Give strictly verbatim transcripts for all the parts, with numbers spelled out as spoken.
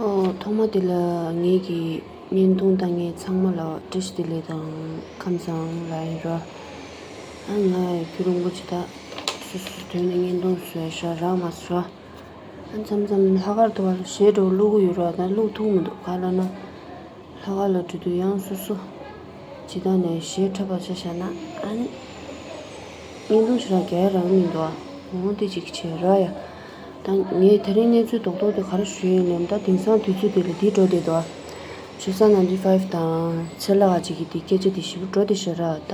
ཨོ། ཐོག་མ་དེ་ལ་ངེད་ཀྱི་བརྙན་ཐུང་ལྟ་མཁན་ཚང་མ་ལ་བཀྲ་ཤིས་བདེ་ལེགས་དང་ཁམས་བཟང་ལབ་ཡིན་རོ། ཨ། ང་རྒྱུན་རིང་པོ་ཅིག་ད་སོ་སོ་དོན་ནས་བརྙན་ཐུང་བཟོས་ཤག་རག་མ་སོང་རོ། ཨ། མཚམས་མཚམས་ལྷག་དཀར་དུ་བ་ལ་གཞས་འདྲ་བོ་བླུག་གི་ཡོད་རོ། ད་བླུག་ཐུབ་མི་འདུག་ག་ལབ་ན། ལྷག་དཀར་ལ་འགྲོ་དུས་ཡང་སོ་སོ་ཇི་ལྟར་ནས་གཞས་འཁྲབ་པ་བྱས་བཞག་ན། ཨ་ནི་བརྙན་ཐུང་ཞེ་དྲག་རྒྱག་ཡ་རག་མི་འདུག་ཨ། འོ་དེ་ཅིག་བྱས་རོ་ཡ། ད་ངས་དེ་རིང་གནས་ཚུལ་རྡོག་རྡོག་དེ་ག་རེ་ཞུ་ཡིན་ལབ་ན། ད་དེང་སང་དུས་ཚོད་དེ་ལ་འདི་འགྲོ་བསྡད་འདུག་ཨ། ཆོས་བཟང་ninety five དང་ཚེ་ལྷ་ཁ་ཅིག་གི་དེ་སྐད་ཆ་དེ་ཞེ་པོ་འགྲོ་བསྡད་ཤག་ར། ད་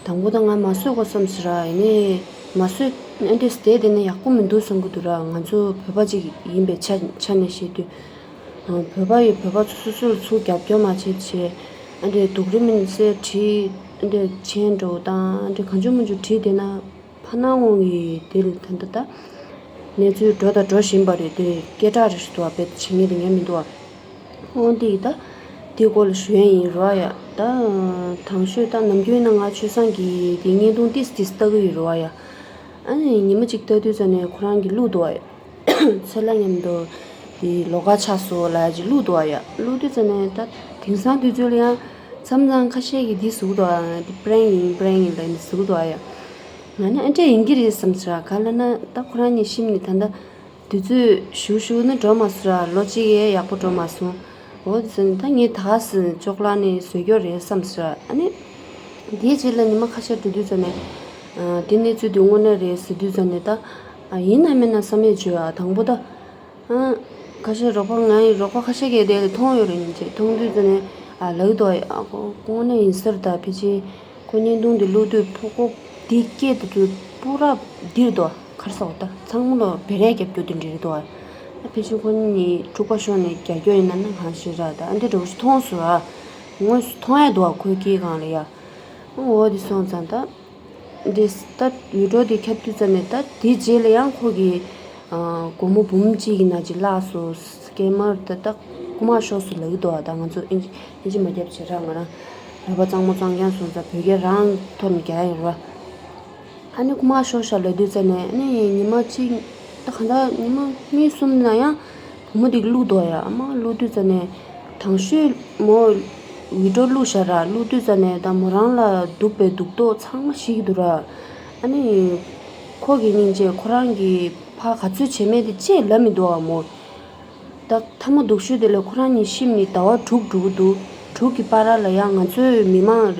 དང་པོ་ད་ང་མ་བཟོས་གོ་བསམ་སོང་ར། ཡིན་ནའི་མ་བཟོས་ཨ་འདྲས་བསྡད་བསྡད་ན་ཡག་པོ་མི་འདུག་བསམ་གི་འདུག་ར། ང་ཚོ་བོད་པ་ཅིག་ཡིན་པའི་ཆ་ཆ་ནས་བཤད་དུས། ཨ། བོད་པ་ཡིས་བོད་པ་ཚོ་སོ་སོ་ལ་ཚུར་རྒྱབ་སྐྱོར་མ་བྱེད་བྱས། ཨ་འདྲས་སྡུག་རུས་མིན་ཟེར་བྲིས། ཨ་འདྲས་མཆན་འདྲ་བོ་དང་ཨ་འདྲས་གང་བྱུང་མང་བྱུང་བྲིས་བསྡད་ན། ཕ་ནང་ངོ་གི་དེ་ལ་ད་ལྟ་ད་གནས་ཚུལ་འགྲོ་དང་འགྲོ་བཞིན་པ་རེད། དེ་སྐད་གྲགས་རེ་ཞིག་འདུག་བ། དཔེ་བྱེད་ངེས་དེ་ངས་མི་འདུག་བ། འོ་འདི་ཡི་ད་དེ་སྐོར་ལ་ཞུ་ཡ་ཡིན་རོ་ཡ། ད་དང་ཤོས་ད་ནམ་རྒྱུན་ན་ང་ཆོས་བཟང་གི་དེ་བརྙན་ཐུང་ཏིས་ཏིས་ལྟ་གི་ཡོད་རོ་ཡ། ཨ་ནི་ཉི་མ་གཅིག་ལྟ་དུས་ཙ་ནས་ཁོ་རང་གིས་བླུགས་འདུག་བ་ཡ། ཚེ་ལྷ་མཉམ་དུ་དེ་ལོགས་ཀ་ཆགས་སོང་ལབ་ཡ་ཅིག་བླུགས་འདུག་བ་ཡ། བླུགས་དུས་ཙ་ནས་ད་དེང་སང་དུས་ཚོད་ལ་ཡང་མཚམས་མཚམས་ཁ་ཤས་ཀྱིས་འདི་ཟུག་འདུག་བ། འདི་པྲེང་ཡིན་པྲེང་ཡིན་ལབ་ནས་ཟུག་འདུག་བ་ཡ། ང་ནི་ཨ་འདྲས་ཡིན་གྱི་རེད་བསམ་ཟེར། ག་ལབ་ན་ད་ཁོ་རང་གཉིས་ཤིམ་ནི་ད་ལྟ་དུས་ཚོད་ཞུ་ཞུ་ནི་འགྲོ་མ་སོང་ར། ལོ་གཅིག་ཡས་ཡག་པོ་འགྲོ་མ་སོང་། འོ་དེ་ཚོ་ནི་ད་ངས་ད་ག་སེ་ཅོག་ལ་ནས་བཟོས་རྒྱུ་རེད་བསམ་ཟེར། ཨ་ནི་དེའི་རྗེས་ལ་ཉི་མ་ཁ་ཤས་འགྲོ་དུས་ཙ་ནས། ཨ། དེ་གནས་ཚུལ་དེ་དངོས་གནས་རེད་ཟེར་དུས་ཙ་ནས་ད། ཨ། ཡིན་ན་མིན་ན་བསམ་ཡས་བྱོས་ཨ། དང་པོ་ད། ཨ། ཁ་ཤས་རོགས་པ་ང་ཡི་རོགས་པ་ཁ་ཤས་ཀྱིས་དེ་ལ་མཐོང་ཡོད་རེད། ཡིན་ཅེས་མཐོང་དུས་ཙ་ནས། ཨ། ལབ་འདུག་ཨ། ཁོ་དངོས་གནས་ཡིན་ས་རེད། ད་ཕལ་ཆེར་ཁོ་བརྙན་ཐུང་དེ་བླུགས་དུས་ཕོ་ཁོ་དེ་སྐད་དེ་ཚོ་པུ་ར་འདིར་འདུག་ཨ། ག་རེ་ཟེར་དགོས། ད་ཚང་མ་ལ་བེ་རེ་རྒྱབ་རྒྱུ་དེ་འདྲ་རེད་འདུག་ཨ། ད་ཕལ་ཆེར་ཁོ་གཉིས་འཁྲུག་པ་ཤོར་ནས་རྒྱག་རྒྱུ་ཡིན་ན་ན་གང་ཤེས་ར། ད་ཨ་འདྲ་འདྲ་བོ་ཞིག་མཐོང་སོང་ཨ། དངོས་སུ་མཐོང་ཡ་འདུག་ཨ། ཁོའི་སྐད་སྒང་ལ་ཡ། འོ་དེ་སོང་ཙང་ད། འདི་ད་ཡུལ་གྲུ་དེ་ཁྱབ་དུས་ཙ་ནས། ད་དེའི་རྗེས་ལ་ཡང་ཁོ་གི། ཨ། སྒོར་མོ་འབུམ་གཅིག་གི་ནང་ཅིག་བརླགས་སོང་། སྐེ་དམར་ད་ད་རྐུ་མ་ཤོར་སོང་ལབ་ཀྱི་འདུག་ཨ། ད་ང་ཚོ་ཨིན་ཇི་ཨིན་ཇི་མ་རྒྱབ་བྱས་ར། ང་རང་ར་བ་གཙང་མ་གཙང་རྐྱང་སོང་ཙང་བོད་སྐད་རང་ཐོག་ནས་རྒྱག་ཡ་ཡོད་ར། ཨ་ནི་རྐུ་མ་ཤོར་ཤག་ལབ་དུས་ཙ་ནས། ཨ་ནི་ཉི་མ་གཅིག་ད་གང་ལྟར་ཉི་མ་གཉིས་གསུམ་ན་ཡང་བུ་མོ་དེ་གིས་བླུགས་འདུག་ཡ། ཨ་མ་བླུགས་དུས་ཙ་ནས་དང་ཤོས་མོ་བི་ཌི་ཡོ་བླུགས་ཤག་ར། བླུགས་དུས་ཙ་ནས་ད་མོ་རང་ལ་སྡུག་པའི་སྡུག་ཐོག་ཚང་མ་ཤེས་ཀྱི་འདུག་ར། ཨ་ནི་ཁོ་གི་སྙིང་རྗེ། ཁོ་རང་གིས་ཕར་ག་ཚོད་བྱས་མེད་དེ་ཅིག་ལབ་མི་འདུག་ཨ་མོ། ད་མཐའ་མ་སྡུག་ཤོས་དེ་ལ་ཁོ་རང་གཉིས་ཤིམ་ནི་ཟླ་བ་དྲུག་འགྲོ་གི་འདུག་དྲུག་གི་བར་ལ་ཡང་ང་ཚོའི་མི་མང་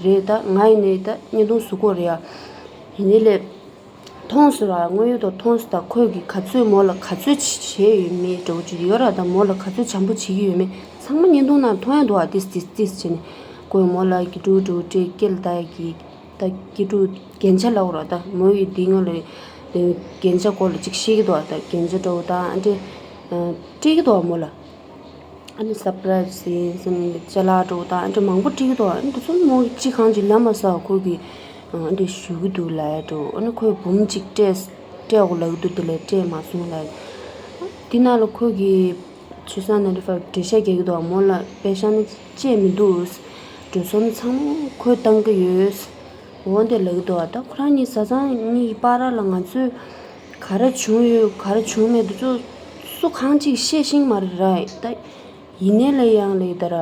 རེད། ད་ང་ཡིན་ནའི་ད་བརྙན་ཐུང་བཟོ་གི་ཡོད་རེད་ཡ། ཡིན་ནའི་ལས། མཐོང་སོང་ར། དངོས་ཡོད་དུ་མཐོང་སོང་། ད་ཁོས་གི་ག་ཚོད་མོ་ལ་ག་ཚོད་བྱས་ཡོད་མེད་འདྲ་བོ་ཅིག་ཡོད་ར། ད་མོ་ལ་ག་ཚོད་བྱམས་པོ་བྱེད་ཀྱི་ཡོད་མེད་ཚང་མ་བརྙན་ཐུང་ནང་མཐོང་ཡ་འདུག་ཨ། ཏིས་ཏིས་ཏིས་བྱས་ནས་ཁོས་མོ་ལ་སྐྱིད་སྡུག་འདྲ་བོ་སྤྲད། སྐེ་ལ་ད་ཡ་གི་ད་སྐྱིད་སྡུག་རྒྱན་ཆ་ལབ་དགོས་ར། ད་མོ་ཡི་འདི་སྔོན་ལ་རྒྱན་ཆ་སྐོར་ལ་ཅིག་བཤད་ཀྱི་འདུག་ཨ། ད་རྒྱན་ཆ་འདྲ་བོ་ད་ཨ་འདྲས་སྤྲད་ཀྱི་འདུག་ཨ་མོ་ལ། ཨ་ནི་སར་པ་རའི་ཛི་ཡིན་ཙང་ཅ་ལག་འདྲ་བོ་དང་ཨ་འདྲ་མང་པོ་སྤྲད་ཀྱི་འདུག་ཨ་ནི་དེ་ཚོ་མོ་གཅིག་གང་ཅིག་ལབ་མ་སོང་། ཁོ་གིས་ཨ་འདྲ་ཞུ་གི་འདུག་ལབ་ཡ་འདྲ་བོ། ཨ་ནི་ཁོས་འབུམ་གཅིག་སྤྲད་སྤྲད་འོ་ལབ་ཀྱི་འདུག་དེ་ལས་སྤྲད་མ་སོང་ལབ་ཡ། དེ་ནང་ལ་ཁོ་གིས་ཆོས་བཟང་ནན་ཊི་ཕའིབ་འགྲེལ་བཤད་རྒྱག་གི་འདུག་ཨ་མོ་ལ། པེ་ཤ་ནི་སྤྲད་མི་འདུག་འགྲོ་སོང་ཚང་མ་ཁོས་བཏང་གི་ཡོད། འོ་འདྲ་ལབ་ཀྱི་འདུག་ཨ། ད་ཁོ་རང་གཉིས་བཟའ་ཚང་གཉིས་ཀྱི་བར་ལ་ང་ཚོས་ག་རེ་བྱུང་ཡོད་ག་རེ་བྱུང་མེད་དེ་ཚོ་སུ་གང་གཅིག་ཤེས་ཤེས་མ་རེད་ར། ད་ཡིན་ནའི་ལས་ཡང་ལས་ད་ར་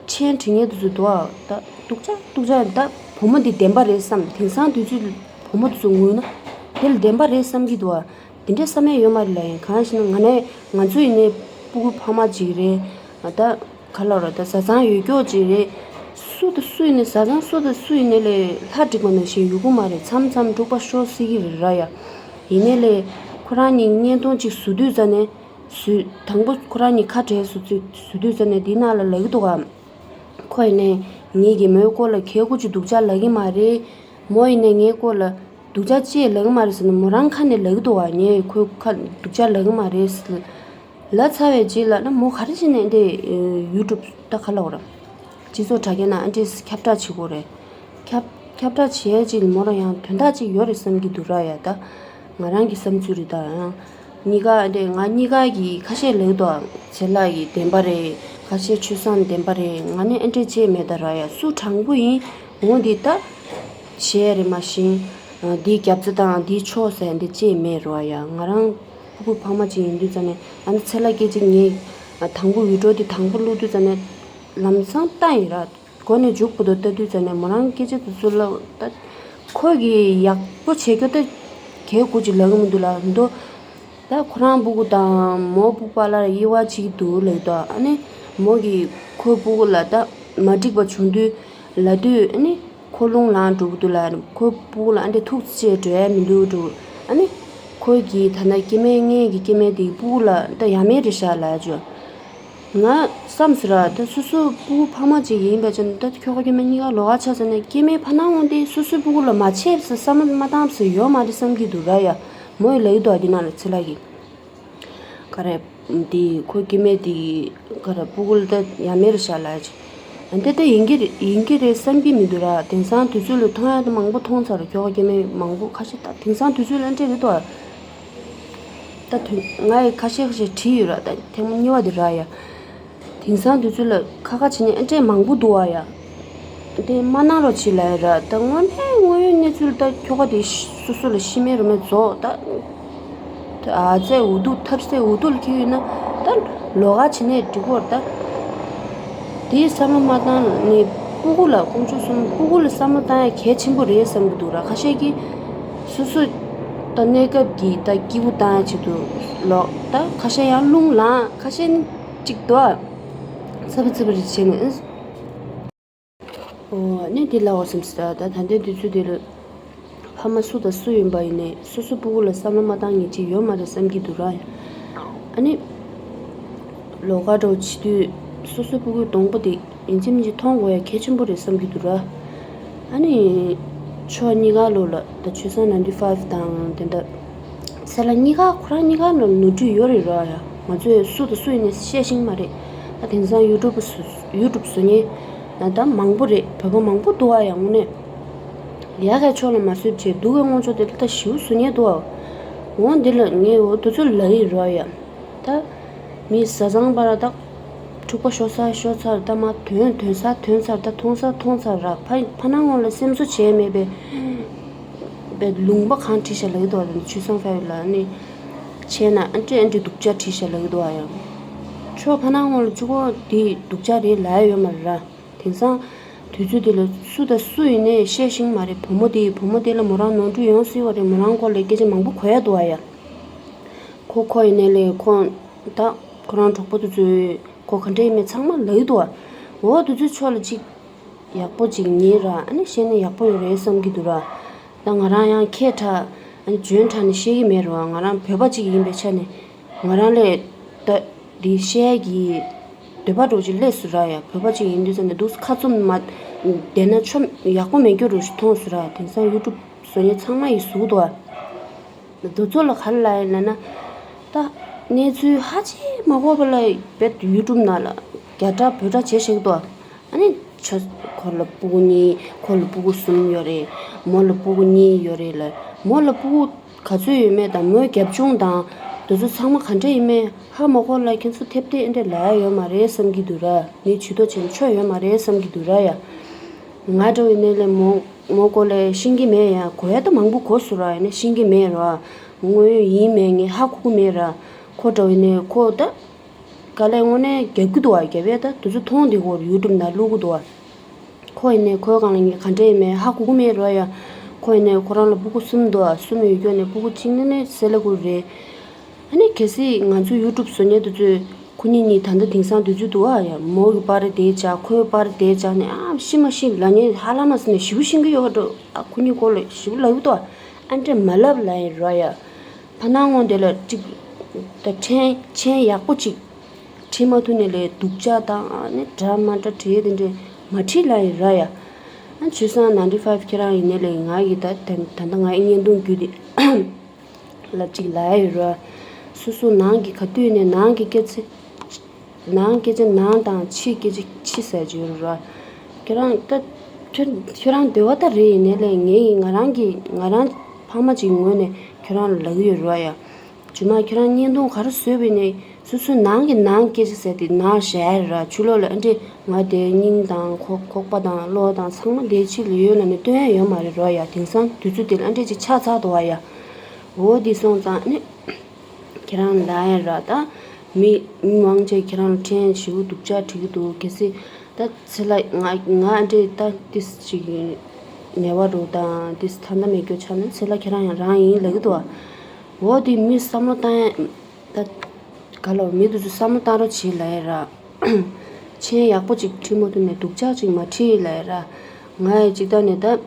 མཆན་འབྲི་མཁན་དེ་ཚོ་འདུག་ཨ། ད་སྡུག་ཅག་སྡུག་ཅག་ད་བུ་མོ་འདི་བདེན་པ་རེད་བསམ། དེང་སང་དུས་ཚོད་བུ་མོ་དེ་ཚོ་ངུས་ན་དེ་ལ་བདེན་པ་རེད་བསམ་གྱི་འདུག་ཨ། དེ་འདྲའི་བསམ་ཡས་ཡོད་མ་རེད་ལ། ཡིན་གང་ཞེ་ན་ང་ནས་ང་ཚོ་ཡིན་ནའི་སྤུ་གུ་ཕ་མ་ཅིག་རེད། ད་ག་ལབ་ར། ད་བཟའ་ཚང་ཡོད་ཀྱོག་ཅིག་རེད། སུ་དང་སུ་ཡིན་ནའི་བཟའ་ཚང་སུ་དང་སུ་ཡིན་ནའི་ལས་ལྷ་འགྲིག་པ་ནང་བཞིན་ཡོད་གི་མ་རེད། མཚམས་མཚམས་འཁྲུག་པ་ཤོར་སྲིད་ཀྱི་རེད་ར་ཡ། ཡིན་ནའི་ལས་ཁོ་རང་གཉིས་བརྙན་ཐུང་ཅིག་བཟོ་དུས་ཙ་ནས་བཟོས། དང་པོ་ཁོ་རང་གཉིས་ཁ་བྲལ་བཟོ་དུས་བཟོ་དུས་ཙ་ནས་འདི་ནང་ལ་ལབ་ཀྱི་འདུག་ག་ཁོ་ཡིན་ནའི་ངེད་ཀྱིས་མོའི་སྐོར་ལ་གལ་སྐོར་ཅིག་སྡུག་ཅག་ལབ་ཀྱི་མ་རེད། མོ་ཡིན་ནའི་ངའི་སྐོར་ལ་སྡུག་ཅག་ཅིག་ལབ་ཀྱི་མ་རེད་ཟེར་ནས་མོ་རང་ཁ་ནས་ལབ་ཀྱི་འདུག་ག་ངས་ཁོའི་ཁ་སྡུག་ཅག་ལབ་ཀྱི་མ་རེད་ཟེར། ལབ་ཚར་བའི་རྗེས་ལ་ན་མོ་ག་རེ་བྱས་ནས་འདི་ཡུ་ཊུབ་ད་ག་ལབ་དགོས་རེད། སྤྱི་ཚོགས་དྲ་རྒྱ་ནང་ཨ་འདྲས་ཁྱབ་བསྒྲགས་བྱེད་དགོས་རེད། ཁྱབ་ཁྱབ་བསྒྲགས་བྱེད་ཡས་ཅིག་མོ་ལ་ཡང་དོན་དག་ཅིག་ཡོད་རེད་བསམ་གྱི་འདུག་ར་ཡ། ད་ང་རང་གི་བསམ་ཚུལ་རེད། ད་ཡང་གཉིས་ཀ་འདི་ང་གཉིས་ཀ་གི་ཁ་ཤས་ལབ་འདུག་ཚེ་ལྷ་གི་བདེན་པ་རེད། ཁ་ཤས་ཆོས་བཟང་བདེན་པ་རེད། ང་ནི་ཨ་འདྲས་བྱས་མེད་ད་ར་ཡ། སུ་དྲང་པོ་ཡིན་འོང་འདི་ད་བྱས་རེད། མ་གཞི་འདིའི་རྒྱབ་རྩ་དང་འདིའི་ཕྱོགས་ཟེར་འདི་བྱས་མེད་ར་ཡ། ང་རང་ ཕྲུ་གུ་ཕ་མ་ཅིག་ཡིན་དུས་ཙ་ནས། ཨ་ནི་ཚེ་ལྷ་སྐྱིད་ཆེ་ངས་དང་པོ་ཝི་ཌི་ཡོ་དེ་དང་པོ་བླུགས་དུས་ཙ་ནས་ལམ་སང་ལྟ་ཡིན་ར། འགོ་ནས་མཇུག་བར་དུ་ལྟ་དུས་ཙ་ནས་མོ་རང་སྐད་ཆ་དེ་ཚོ་ལ་ད་ཁོ་གིས་ཡག་པོ་བྱེད་རྒྱུ་ད་གལ་དགུ་ཅིག་ལབ་གི་མི་འདུག་ལ་འདུག་ད་ཁོ་རང་སྤུ་གུ་དང་མོ་སྤུ་གུ་བར་ལ་དབྱེ་བ་གཅིག་འདུག་ལབ་ཀྱི་འདུག་ཨ་ནི་མོ་གིས་ཁོའི་སྤུ་གུ་ལ་ད་མ་འགྲིག་པ་བྱུང་དུས་ལབ་དུས། ཨ་ནི་ཁོ་རླུང་ལངས་འགྲོ་གི་འདུག་ལ། ཁོའི་སྤུ་གུ་ལ་ཨ་འདྲས་ཐུགས་རྗེ་ཆེ་འགྲོ་ཡ་མི་འདུག་འགྲོ། ཨ་ནི་ཁོ་གིས་ད་ལྟ་སྐྱེ་དམན་ངའི་གི་སྐྱེ་དམན་དེའི་སྤུ་གུ་ལ་ད་ཡ་མེད་རེད་ཤག་ལབ་བྱུང་། ང་བསམ་སོང་ར། ད་སོ་སོ་སྤུ་གུ་ཕ་མ་གཅིག་ཡིན་པ་ཅན་ད་ཁྱོ་ག་སྐྱེ་དམན་གཉིས་ཀ་ལོགས་ཀ་ཆགས་ཟེར་ནས་སྐྱེ་དམན་ཕ་ནང་འོང་དེ་སོ་སོའི་སྤུ་གུ་ལ་མ་བྱས་ཟེར་བསམ་བློ་མ་བཏང་ཟེར་ཡོད་མ་རེད་བསམ་གྱི་འདུག་ར་ཡ། མོ་ཡི་ལབ་ཀྱི་འདུག་འདི་ནང་ལ་ཚེ་ལྷ་གིས། ག་རེ། འདི་ཁོ་སྐྱེ་དམན་དེ་ག་རེ་སྤུ་གུ་ལ་ད་ཡ་མེད་རེད་ཤག་ལབ་ཅིག་འདི་ད་ཡིན་གྱི་རེད་ཡིན་གྱི་རེད་བསམ་གྱི་མི་འདུག་ར། དེང་སང་དུས་ཚོད་ལ་མཐོང་ཡ་ད་མང་པོ་མཐོང་ཚར། ཁྱོ་ག་སྐྱེ་དམན་མང་པོ་ཁ་ཤས་ད་དེང་སང་དུས་ཚོད་ལ་འདྲ་རེད་དོ། ད་དུས་ང་ཡི་ཁ་ཤས་ཁ་ཤས་བྲིས་ཡོད་ར། ད་ཐེངས་མ་གཉིས་པ་འདི་ར་ཡ། དེང་སང་དུས་ཚོད་ལ་ཁ་ཁ་བྱེད་ནས་ཨེ་འདྲས་མང་པོ་འདུག་བ་ཡ། དེ་མ་གནང་རོགས་བྱེད་ལབ་ཡ་ར། ད་དངོས་གནས་དངོས་ཡོད་གནས་ཚུལ་ད་ཁྱོ་ག་དེ་སོ་སོ་ལ་ཤི་མེད་རུ་མེད་རྫོགས་ད། ཨ་ཙེ་འུ་ཐུག་ཐབས་ཟད་འུ་ཐུག་ལ་འཁྱེར་ཡོད་ན་ད་ལོགས་ཀ་བྱེད་ནས་འགྲིག་གོ་ར་ད། དེའི་བསམ་བློ་མ་བཏང་ནས་སྤུ་གུ་ལ་དཀོན་མཆོག་གསུམ་སྤུ་གུ་ལ་བསམ་བློ་བཏང་ཡ་གལ་ཆེན་པོ་རེད་བསམ་གྱི་འདུག་ར། ཁ་ཤས་ཀྱིས་སོ་སོ་ད་གནས་སྐབས་ཀྱི་ད་སྐྱིད་པོ་བཏང་ཡ་ཆེད་དུ་ལོག་ད་ཁ་ཤས་ཡང་རླུང་ལངས། ཁ་ཤས་ནི་གཅིག་ཏུ་ཚ་པོ་ཚ་པོ་རེ་བྱས་ནས། ཨོ་ནི་འདི་ལ་འོ་སེམས་སི་ད་ད་ལྟའི་དུས་ཚོད་འདི་ལ་ཕ་མ་སུ་དང་སུ་ཡིན་པ་ཡིན་ནའི་སོ་སོ་སྤུ་གུ་ལ་བསམ་བློ་མ་བཏང་མཁན་ཅིག་ཡོད་མ་རེད་བསམ་གྱི་འདུག་ར། ཨ་ནི་ལོགས་ཀ་འདྲ་བོ་བྱེད་དུས་སོ་སོའི་སྤུ་གུའི་གདོང་པ་དེ་ཡིན་གཅིག་མིན་གཅིག་མཐོང་དགོས་ཡ་གལ་ཆེན་པོ་རེད་བསམ་གྱི་འདུག་ར། ཨ་ནི་ཆོས་གཉིས་ཀ་ལོ་ལ་ད་ཆོས་བཟང་ནའིན་ཊི་ཕའིབ་དང་དེ་འདྲ་ཚེ་ལྷ་གཉིས་ཀ་ཁོ་རང་གཉིས་ཀ་ལ་ནོར་འཁྲུལ་ཡོད་རེད་ར་ཡ། ང་ཚོས་སུ་དང་སུ་ཡིན་ནའི་བཤད་ཤེས་མ་རེད། ད་དེང་སང་ཡུ་ཊུབ་བཟོ་ཡུ་ཊུབ་བཟོ་མཁན་ད་མང་པོ་རེད། བོད་པ་མང་པོ་འདུག་བ་ཡ། དངོས་གནས་ཡག་གི་ཕྱོགས་ལ་མ་བཟོས་བྱས་སྡུག་གི་ངོ་ཕྱོགས་དེ་ལ་ད་ཞེ་པོ་བཟོ་མཁན་འདུག་བ། འོ་འདི་ལ་ངས་འོ་དེ་ཚོ་ལབ་ཡི་ར་ཡ། ད་མི་བཟའ་ཚང་བར་ད་འཁྲུག་པ་ཤོར་ཚར་ཤོར་ཚར། ད་མ་ཐོན་ཐོན་ཚར་ཐོན་ཚར། ད་མཐོང་ཚར་མཐོང་ཚར་ར། ཕ་ཕ་ནང་ངོ་ལ་སེམས་གསོ་བྱས་མེད་པའི་པའི་ལུང་པ་གང་བྲིས་བཞག་ལབ་ཀྱི་འདུག་བ། ད་ཆོས་བཟང་ཕ་ཡུལ་ལ་ནི་བྱས་ན་ཨ་འདྲས་ཨ་འདྲས་སྡུག་ཅག་བྲིས་བཞག་ལབ་ཀྱི་འདུག་བ་ཡ། ཁྱོད་ཕ་ནང་ངོ་ལ་གཅིག་པོ་འདི་སྡུག་ཅག་རེད་ལབ་ཡ་ཡོད་མ་རེད་ར། དེང་སང་དུས་ཚོད་འདི་ལ་སུ་དང་སུ་ཡིན་ནའི་བཤད་ཤེས་མ་རེད། བུ་མོ་དེ་བུ་མོ་དེ་ལ་མོ་རང་ནོར་འཁྲུལ་ཡོང་སྲིད་པ་རེད། མོ་རང་སྐོར་ལ་སྐད་ཆ་མང་པོ་གོ་ཡ་འདུག་བ་ཡ། ཁོ་ཁོ་ཡིན་ནའི་ལས་ཁོ་ད་ཁོ་རང་གྲོགས་པོ་དེ་ཚོས་ཁོ་ག་འདྲ་ཡིན་མིན་ཚང་མ་ལབ་ཀྱི་འདུག་བ། འོ་དེ་ཚོའི་ཕྱོགས་ལ་གཅིག་ཡག་པོ་ཅིག་ཉན་ར། ཨ་ནི་བཤད་ན་ཡག་པོ་ཡོད་རེད་བསམ་གྱི་འདུག་ར། ད་ང་རང་ཡང་མཁས་དྲགས་ཨ་ནི་འཇོན་དྲགས་ནས་བཤད་ཀྱི་མེད་ར། ང་རང་བོད་པ་ཅིག་ཡིན་པའི་ཆ་ནས་ང་རང་ལས་ད་འདི་བཤད་ཀྱི་འདོད་པ་འདྲ་བོ་ཅིག་སླེབས་སོང་ར་ཡ། བོད་པ་ཅིག་ཡིན་དུས་ཙམ་ནས་འདུག་སེ་ཁ་བཙུམ་མ་བསྡད་ན་ཆོ་ཡག་པོ་མེད་རྒྱུ་རུ་ཞིག་མཐོང་སོང་ར། དེང་སང་ཡུ་ཊུབ་བཟོ་མཁན་ཚང་མ་ཡི་ཟུག་འདུག་བ། དེ་ཚོ་ལ་ག་རེ་ལབ་ཡིན་ལབ་ན། ད་གནས་ཚུལ་ཧ་ཅང་མ་གོ་བ་ལ་བེད་ཡུ་ཊུབ་ནང་ལ་རྒྱ་སྒྲ་བོད་སྒྲ་བྱས་བཞག་འདུག་ཨ་ནི་ཆ་ཁོ་ལ་སྤུ་གུ་གཉིས། ཁོ་ལ་སྤུ་གུ་གསུམ་ཡོད་རེད། མོ་ལ་སྤུ་གུ་གཉིས་ཡོད་རེད་ལ། མོ་ལ་སྤུ་གུ་ག་ཚོད་ཡོད་མེད་དང་མོའི་རྒྱབ་ལྗོངས་དང་དེ་ཚོ་ཚང་མ་ག་འདྲ་ཡིན་མེད་ཧ་མ་གོ་ལ། ཁྱེད་ཚོ་ཐེབས་ཐེབས་ཨེ་འདྲ་ལབ་ཡ་ཡོད་མ་རེད་བསམ་གྱི་འདུག་ར། ངས་ཇུས་གཏོགས་བྱས་ན་ཆོ་ཡོད་མ་རེད་བསམ་གྱི་འདུག་ར་ཡ། ང་འདྲ་བོ་ཡིན་ནའི་ལས་མོ་མོ་སྐོར་ལ་ཤེས་ཀྱི་མེད་ཡ། གོ་ཡ་ད་མང་པོ་གོ་སོང་ར། ཡིན་ནའི་ཤེས་ཀྱི་མེད་ར། དངོས་ཡོད་ཡིན་མེད་ངས་ཧ་གོ་གི་མེད་ར། ཁོ་འདྲ་བོ་ཡིན་ནའི་ཁོ་ད་དཀའ་ལས་དངོས་གནས་རྒྱབ་ཀྱི་འདུག་བ། རྒྱབ་ཡ་ད་དེ་ཚོ་མཐོང་བསྡད་ཀྱི་ཡོད་རེད། ཡུ་ཊུབ་ནང་བླུག་གི་འདུག་བ། ཁོ་ཡིན་ནའི་ཁོའི་སྒང་ལ་ངས་ག་འདྲ་ཡིན་མེད་ཧ་གོ་གི་མེད་ར་ཡ། ཁོ་ཡིན་ནའི་ཁོ་རང་ལ་སྤུ་གུ་གསུམ་འདུག་བ། གསུམ་ཡོད་ཀྱོག་ནས་སྤུ་གུ་གཅིག་ནི་ནི་སེ་ལ་ཀུ་རེད། ཨ་ནི་གལ་སྲིད་ང་ཚོ་ཡུ་ཊུབ་བཟོ་མཁན་དེ་ཚོས་ཁོ་གཉིས་གཉིས་ད་ལྟ་དེང་སང་དུས་ཚོད་འདུག་ཨ་ཡ། མོ་གི་པར་དེ་བཅག་ཁོའི་པར་དེ་བཅག་ནས་ཨ་ཤི་མ་ཤི་ལབ་མཁན་ཧ་ལམ་མ་ཟེར་ནས་ཞེ་པོ་ཤེས་ཀྱི་ཡོད་འགྲོ། ཨ་ཁོ་གཉིས་སྐོར་ལ་ཞེ་པོ་ལབ་ཀྱི་འདུག་ཨ་འདྲས་མ་ལབ་ལབ་ཡིན་ར་ཡ། ཕ་ནང་ངོ་དེ་ལ་ཅིག་ད་མཆན་མཆན་ཡག་པོ་ཅིག་བྲིས་མ་ཐུབ་ནས་ལས་སྡུག་ཅག་དང་ཨ་ནི་འདྲ་མ་འདྲ་བྲིས་དེ་འདྲས་མ་བྲིས་ལབ་ཡིན་ར་ཡ། ཨ་ཆོས་བཟང་ནའིན་ཊི་ཕའིབ་ཁྱེད་རང་ཡིན་ནའི་ལས་ང་ཡི་ད་ད་ད་ལྟ་ང་ཡི་བརྙན་ཐུང་བརྒྱུད་དེ། ལབ་ཅིག་ལབ་ཡ་ཡོད་ར། སོ་སོ་ནང་གི་ག་དུས་ནས་ནང་གི་སྐད་ཆ། ནང་སྐད་ཆ་ནང་དང་ཕྱི་སྐད་ཆ་ཕྱི་ཟེར་གྱི་ཡོད་ར། ཁྱོད་རང་ད་ཁྱོད་ཁྱོད་རང་འདོད་པ་ལྟར་རེད། ཡིན་ནའི་ལས་ངས་ང་རང་གི་ང་རང་ཕ་མ་ཅིག་ངོས་ནས་ཁྱོད་རང་ལ་ལབ་ཀྱི་ཡོད་ར་ཡ། རྗེས་མ་ཁྱོད་རང་བརྙན་ཐུང་ག་རེ་བཟོས་པ་ཡིན་ནའི་སོ་སོའི་ནང་གི་ནང་སྐད་ཆ་ཟེར་དེ་ནང་བཞག་ཡ་ར། ཕྱི་ལོགས་ལ་ཨ་འདྲས་ང་དེ་སྙིང་དང་ཁོག་ཁོག་པ་དང་གློ་བ་དང་ཚང་མ་དེ་ཕྱི་ལ་ཡོད་ལབ་ནས་སྟོན་ཡ་ཡོད་མ་རེད་ར་ཡ། དེང་སང་དུས་ཚོད་དེ་ལ་ཨ་འདྲས་ཅིག་ཆགས་ཚར་འདུག་བ་ཡ། འོ་འདི་སོང་ཙང་ནི། ཁྱེད་རང་ལ་ཡང་ར་ད། མི་མི་མང་ཆེ་ཁྱེད་རང་ལ་ཕྲན་ཞིག་སྡུག་ཅག་བྲིས་ཀྱི་འདུག་གལ་སྲིད་ད་ཚེ་ལ་ང་ང་འདྲེ་ད་ཏིས་ཅིག་ནེ་བ་རོ་དང་ཏིས་ཐ་ན་མེད་སྐྱོ་ཆ་ན་ཚེ་ལ་ཁྱེད་རང་ཡང་རང་ཡིན་ལབ་ཀྱི་འདུག་འོ་དེ་མི་བསམ་བློ་བཏང་ཡ་ད་ག་ལོར་མི་དུ་ཚོ་བསམ་བློ་བཏང་རོགས་བྱེད་ལབ་ཡ་ར། མཆན་ཡག་པོ་ཅིག་བྲིས་མ་ཐུབ་ནས་སྡུག་ཅག་ཅིག་མ་བྲིས་ལབ་ཡ་ར། ང་ཡི་ཅིག་ད་ནས་ད།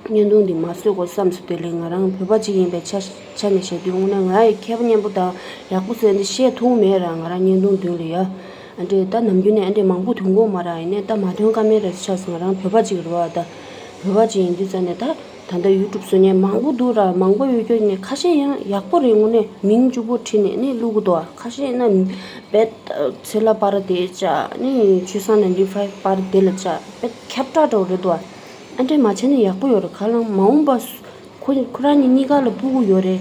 བརྙན་ཐུང་འདི་མ་བཟོས་གོ་བསམ་སོང་། དེ་ལས་ང་རང་བོད་པ་ཅིག་ཡིན་པའི་ཆ་ཆ་ནས་བཤད་དུས་དངོས་གནས་ང་ཡི་མཁས་པ་མཉམ་པོ་དང་ཡག་པོ་བཟོས་འདི་བཤད་ཐུབ་མེད་ར། ང་རང་བརྙན་ཐུང་མདུན་ལ་ཡ། ཨ་འདྲས་ད་ནམ་རྒྱུན་ནས་ཨ་འདྲས་མང་པོ་ཐོན་གོ་མ་ར། ཡིན་ནས་ད་མ་ཐོན་ཀ་མེད་ར་ཆགས་སོང་། ང་རང་བོད་པ་ཅིག་རེད་བ་ད། བོད་པ་ཅིག་ཡིན་དུས་ཙ་ནས་ད། ད་ལྟ་ཡུ་ཊུབ་བཟོ་མཁན་མང་པོ་འདུག་ར། མང་པོ་ཡོད་རྒྱུ་ནས་ཁ་ཤས་ཡང་ཡག་པོ་རེད། དངོས་གནས་མིང་གཅིག་པོ་བྲིས་ནས་ནི་བླུག་གི་འདུག་ཁ་ཤས་ན་བེད་ཚེ་ལ་པར་དེ་ཅག་ནི་ཆོས་བཟང་ནའིན་ཊི་ཕའིབ་པར་དེ་ལ་ཅག་བེད་ཁྱབ་བསྒྲགས་འདྲ་བོ་རེད་འདུག་ཨ་འདྲས་མ་བྱས་ན་ཡག་པོ་ཡོད་རེད། ག་ལ་མ་འོངས་པ་སུ་ཁོ་ཁོ་རང་གཉིས་གཉིས་ཀ་ལ་སྤུ་གུ་ཡོད་རེད།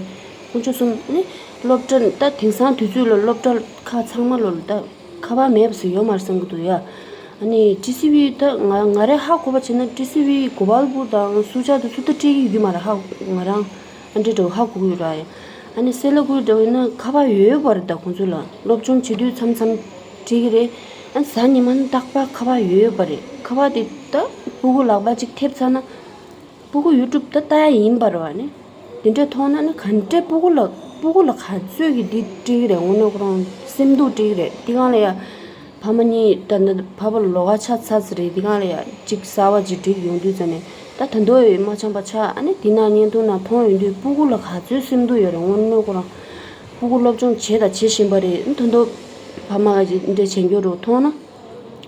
དཀོན་མཆོག་གསུམ་ནི་སློབ་གྲྭ་ད་དེང་སང་དུས་ཚོད་ལ་སློབ་གྲྭ་ཁག་ཚང་མ་ལོ་ལ་ད་ཁ་པར་མེད་པ་ཟེར་ཡོད་མ་རེད་བསམ་གྱི་འདུག་ཡ། ཨ་ནི་ཊི་སི་ཝི་ད་ང་ང་རེ་ཧ་གོ་བ་བྱས་ན་ཊི་སི་ཝི་གོ་པལ་པུར་དང་སུ་ཇཱ་དང་སུ་ད་སྤྲད་ཀྱི་ཡོད་ཀྱི་མ་རེད་ཧ། ང་རང་ཨ་འདྲས་འདྲ་བོ་ཧ་གོ་གི་ཡོད་ར་ཡ། ཨ་ནི་སེ་ལ་ཀུ་འདྲ་བོ་ཡིན་ན་ཁ་པར་ཡོད་པ་རེད། ད་ཁོང་ཚོ་ལ་སློབ་སྦྱོང་བྱེད་དུས་མཚམས་མཚམས་སྤྲད་ཀྱི་རེད། ཨ་གཟའ་ཉི་མ་ནི་རྟག་པར་ཁ་པར་ཡོད་པ་རེད། ཁ་པར་དེ་ད་སྤུ་གུ་ལག་པ་གཅིག་ཐེབས་ཚར་ན། སྤུ་གུ་ཡུ་ཊུབ་ད་ལྟ་ཡ་ཡིན་པ་རེད་བ་ནི། དེ་འདྲས་མཐོང་ན་ནི་ག་འདྲས་སྤུ་གུ་ལ་སྤུ་གུ་ལ་ག་ཚོད་ཀྱི་འདི་སྤྲད་ཀྱི་རེད། དངོས་གནས་ཁོ་རང་སེམས་སྡུག་སྤྲད་ཀྱི་རེད། དེ་གང་ལ་ཡ། ཕ་མ་གཉིས་ད་ནི་ཕ་ཕ་ལོགས་ཀ་ཆགས་ཚར་ཟེར་རེད། དེ་གང་ལ་ཡ་གཅིག་གསར་བ་ཅིག་སྒྲིག་ཡོང་དུས་ཙ་ནས་ད་ད་དུང་ཡོད་མ་འཆམ་པ་ཆགས། ཨ་ནི་དེ་ན་བརྙན་ཐུང་ན་མཐོང་ཡོང་དུས་སྤུ་གུ་ལ་ག་ཚོད་སེམས་སྡུག་ཡོད་རེད། དངོས་གནས་ཁོ་རང་སྤུ་གུ་སློབ་སྦྱོང་བྱས་དང་བྱེད་བཞིན་པ་རེད། ད་དུང་ཕ་མ་ག་ཅིག་འདྲས་བྱེད་རྒྱུ་རུ་མཐོང་ན།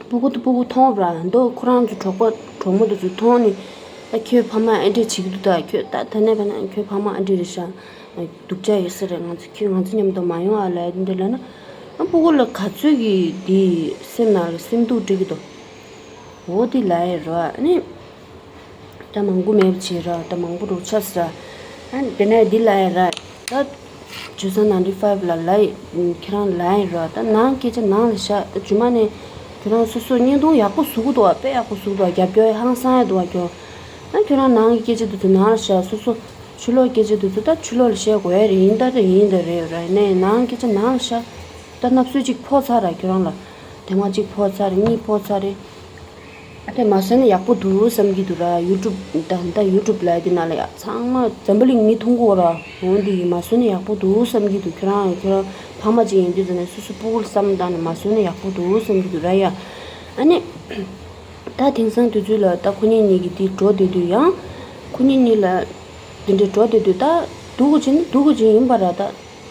སྤུ་གུ་དང་སྤུ་གུ་མཐོང་བ་ར་མདོ་ཁོ་རང་ཚོ་གྲོགས་པོ་གྲོགས་མོ་དེ་ཚོ་མཐོང་ནས། ཨ་ཁྱོད་ཕ་མ་ཨེ་འདྲས་བྱེད་ཀྱི་འདུག་ད་ཁྱོད་ད་ད་ནས་ཕ་ན་ཁྱོད་ཕ་མ་ཨེ་འདྲས་རེད་ཤག་སྡུག་ཅག་ཡོད་ས་རེད། ང་ཚོ་ཁྱོད་ང་ཚོ་མཉམ་དུ་མ་ཡོང་ཨ་ལབ་འདི་འདྲ་ལབ་ན། ཨ་སྤུ་གུ་ལ་ག་ཚོད་ཀྱི་འདི་སེམས་ནང་ལ་སེམས་སྡུག་སྤྲད་ཀྱི་འདུག་འོ་དེ་ལབ་ཡ་རོ། ཨ་ནི་ད་མང་པོ་མེད་པ་བྱེད་ར། ད་མང་པོ་རུ་ཆགས་ས། ཨ་དེ་ནས་འདི་ལབ་ཡ་ར། ད་ཆོས་བཟང་ནའིན་ཊི་ཕའིབ་ལ་ལབ་ཡ་ཁྱེད་རང་ལབ་ཡ་ར། ད་ནང་སྐད་ཆ་ནང་ལ་བཞག་ད་རྗེས་མ་ནས་ཁྱོད་རང་སོ་སོ་བརྙན་ཐུང་ཡག་པོ་བཟོ་གི་འདུག་བ། དཔེ་ཡག་པོ་བཟོ་གི་འདུག་བ། རྒྱབ་སྐྱོར་ཧང་སང་ཡ་འདུག་བ་ཁྱོད། ཨ་ཁྱོད་རང་ནང་གི་སྐད་ཆ་དེ་ཚོ་ནང་ལ་བཞག་སོ་སོ། ཕྱི་ལོགས་སྐད་ཆ་དེ་ཚོ་ད་ཕྱི་ལོགས་ལ་བཤད་དགོས་ཡ་རེད། ཡིན་ད་རེད་ཡིན་ད་རེད་ར། ཡིན་ནའི་ནང་སྐད་ཆ་ནང་ལ་བཞག་ད་སྣབས་སོལ་གཅིག་ཕོག་ཚར་ར་ཁྱོད་རང་ལ། དེ་མ་གཅིག་ཕོག་ཚར་གཉིས་ཕོག་ཚར་རེད། ཨ་དེ་མ་བཟོས་ན་ཡག་པོ་འདུག་བསམ་གྱི་འདུག་ར། ཡུ་ཊུབ་ད་ད་ཡུ་ཊུབ་ལབ་དེ་ནང་ལ་ཡ་ཚང་མ་འཛམ་བུ་གླིང་མི་མཐོང་གི་ཡོད་ར། འོ་འདི་ཡིན་མ་བཟོས་ན་ཡག་པོ་འདུག་བསམ་གྱི་འདུག་ཁྱོད་རང་ཁྱོད་རང་ཕ་མ་ཅིག་ཡིན་དུས་ཙ་ནས་སོ་སོ་སྤུ་གུ་ལ་བསམ་བཏང་ནས་མ་བཟོས་ན་ཡག་པོ་འདུག་བསམ་གྱི་འདུག་ར་ཡ། ཨ་ནི། ད་དེང་སང་དུས་ཚོད་ལ་ད་ཁོ་གཉིས་གཉིས་ཀྱི་དེ་འགྲོ་བསྡད་དུས་ཡང་། ཁོ་གཉིས་གཉིས་ལ་དེ་འདྲའི་འགྲོ་བསྡད་དུས་ད་སྡུག་གི་ཅིག་ནི་སྡུག་གི་ཅིག་ཡིན་པ་ར། ད་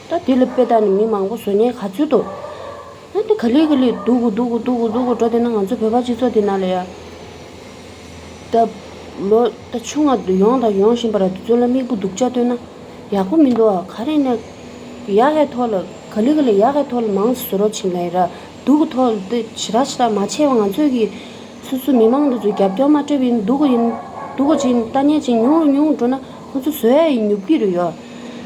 ད་དེ་ལ་དཔེ་བལྟས་ནས་མི་མང་པོ་བཟོ་མཁན་ག་ཚོད་འདུག་ད་དེ་ག་ལེ་ག་ལེ་སྡུག་གི་སྡུག་གི་སྡུག་གི་སྡུག་གི་འགྲོ་བསྡད་ན་ང་ཚོ་བོད་པ་སྤྱི་ཚོགས་འདི་ནང་ལ་ཡ། ད་ལོ་ད་ཆུང་ང་ཡོང་དང་ཡོང་བཞིན་པ་ར། དེ་ཚོ་ལ་མིག་དཔེ་སྡུག་ཅག་སྟོན་ན་ཡག་པོ་མི་འདུག་ཨ། ག་རེ་ནས་ཡག་གི་ཐོག་ལ་ག་ལེ་ག་ལེ་ཡག་གི་ཐོག་ལ་མང་ཙམ་བཟོ་རོགས་བྱེད་ལབ་ཡ་ར། སྡུག་གི་ཐོག་ལ་དེ་ཞེ་དྲག་ཞེ་དྲག་མ་བྱས་པ། ང་ཚོས་ཀྱི་སོ་སོ་མི་མང་དེ་ཚོ་རྒྱབ་སྐྱོར་མ་སྤྲད་པ་ཡིན་སྡུག་གི་ཡིན། སྡུག་གི་ཅིག་ལྟ་ཉན་ཅིག་ཉུང་རུ་ཉུང་རུ་འགྲོ་ན་ཁོ་ཚོ་བཟོ་ཡ་ཡི་ཉོབ་ཀྱི་རེད་ཡོ།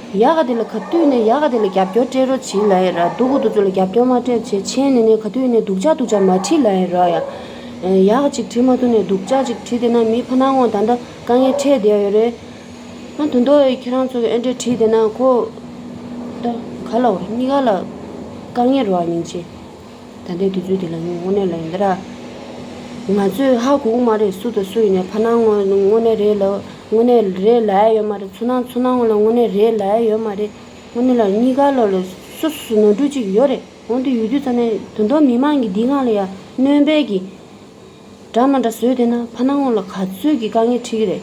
ཡག་ག་དེ་ལ་ག་དུས་ནས་ཡག་ག་དེ་ལ་རྒྱབ་སྐྱོར་སྤྲད་རོགས་བྱེད་ལབ་ཡ་ར། སྡུག་གི་དེ་ཚོ་ལ་རྒྱབ་སྐྱོར་མ་སྤྲད་བྱས་ཆེན་ནས་ནས་ག་དུས་ནས་སྡུག་ཅག་སྡུག་ཅག་མ་བྲིས་ལབ་ཡ་ར་ཡ། ཡག་ག་ཅིག་བྲིས་མ་ཐུབ་ནས་སྡུག་ཅག་ཅིག་བྲིས་བསྡད་ན་མི་ཕ་ནང་ངོ་ད་ལྟ་དཀའ་ངལ་འཕྲད་བསྡད་ཡོད་རེད། ང་དོན་དག་ཁྱེད་རང་ཚོ་གི་ཨེ་འདྲས་བྲིས་བསྡད་ན་ཁོ། ད་ག་ལ་བར་གཉིས་ཀ་ལ་དཀའ་ངལ་རེད་བ་སྙིང་རྗེ། ད་ལྟའི་དུས་ཚོད་འདི་ལ་ངས་དངོས་གནས་ལ་ཡིན་ད་ར། ང་ཚོས་ཧ་གོ་གི་མ་རེད། སུ་དང་སུ་ཡིན་ནའི་ཕ་ནང་ངོ་དངོས་གནས་རེད་ལ་དངོས་གནས་རེད་ལབ་ཡ་ཡོད་མ་རེད། ཚུར་ནང་ཚུར་ནང་ངོ་ལ་དངོས་གནས་རེད་ལབ་ཡ་ཡོད་མ་རེད། དངོས་གནས་ལ་གཉིས་ཀ་ལ་ལ་སོ་སོ་སོ་ནོར་འཁྲུལ་ཅིག་ཡོད་རེད། འོན་ཏེ་ཡོད་དུས་ཙ་ནས་དོན་དག་མི་མང་གི་འདི་སྒང་ལ་ཡ་སྣོན་པའི་གི་འདྲ་མ་འདྲ་བཟོས་བསྡད་ན་ཕ་ནང་ངོ་ལ་ག་ཚོད་ཀྱི་དཀའ་ངལ་འཕྲད་ཀྱི་རེད།